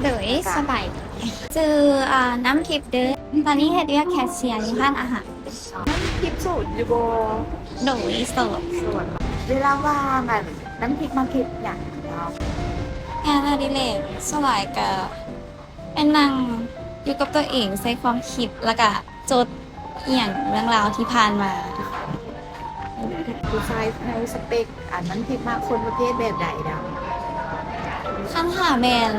ໂດຍ ສະບາຍດີ ຊື່ ອາ ນ້ຳທິບເດີ ຕອນນີ້ເຮັດວຽກແຄຊຽຢູ່ຮ້ານອາຫານ. ນ້ຳທິບໂສດຢູ່ບໍ່? ໂດຍ ໂສດ. ເວລາວ່າງ ອັນ ນ້ຳທິບມັກເຮັດຫຍັງເນາະ? ງານອະດິເລກສ່ວນຫຼາຍກະແມ່ນນັ່ງຢູ່ກັບຕົວເອງ ໃສ່ຄວາມຄິດ ແລ້ວກະຈົດອີ່ຫຍັງເລື່ອງລາວທີ່ຜ່ານມາ. ຜູ້ຊາຍໃນສະເປັກ ອັນ ນ້ຳທິບມັກຄົນປະເພດແບບໃດດາ? ຄັນຖ້າແມ່ນ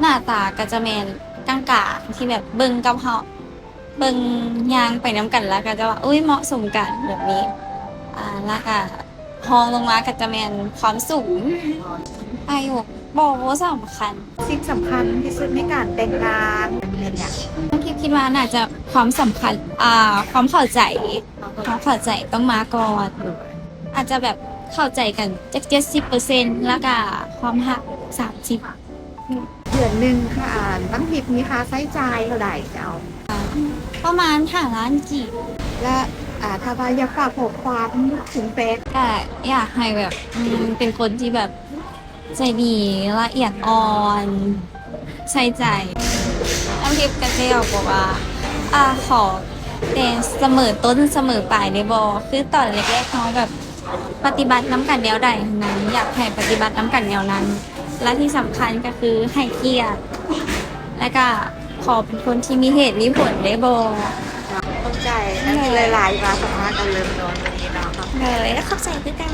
ໜ້າຕາກະຈະແມ່ນກາງໆ ທີ່ແບບເບິ່ງກັບເຮົາ ເບິ່ງຍ່າງໄປນຳກັນ ແລ້ວກະຈະວ່າ ອຸ້ຍ ເໝາະສົມກັນແບບນີ້. ອາ ແລ້ວກະຮອງລົງມາກະຈະແມ່ນຄວາມສູງ. ອາຍຸບໍ່ສຳຄັນ. ສິ່ງສຳຄັນທີ່ສຸດໃນການແຕ່ງງານແມ່ນຫຍັງ? ນ້ຳທິບຄິດວ່າໜ້າຈະຄວາມສຳຄັນ ອາ ຄວາມເຂົ້າໃຈ ຄວາມເຂົ້າໃຈຕ້ອງມາກ່ອນ. ອາດຈະແບບເຂົ້າໃຈກັນຈັກເຈັດສິບເປີເຊັນ ແລ້ວກະຄວາມຮັກສາມສິບ. ເດືອນໜຶ່ງ ອາ ນ້ຳທິບມີຄ່າໃຊ້ຈ່າຍເທົ່າໃດເຈົ້າ? ປະມານຫ້າລ້ານກີບ. ແລະ ອາ ຖ້າວ່າຢາກຝາກຂໍ້ຄວາມເຖິງແຟນ? ກະຢາກໃຫ້ແບບ ອືມ ເປັນຄົນທີ່ແບບໃຈດີ ລະອຽດອ່ອນ ໃສ່ໃຈ. ນ້ຳທິບກະຈະຢາກບອກວ່າ ອາ ຂໍແຕ່ສະເໝີຕົ້ນສະເໝີປາຍໄດ້ບໍ່? ຄືຕອນແລກໆ ເຮົາແບບ ປະຕິບັດນຳກັນແນວໃດຫັ້ນນະ ຢາກໃຫ້ປະຕິບັດນຳກັນແນວນັ້ນ ແລະທີ່ສຳຄັນກະຄືໃຫ້ກຽດ ແລະກະຂໍເປັນຄົນທີ່ມີເຫດມີຜົນໄດ້ບໍ່? ຂອບໃຈນະ ຫຼາຍໆ ມາສຳພາດກັນເລີຍເນາະ ມື້ນີ້ເນາະ. ໂດຍ ຂອບໃຈຄືກັນ.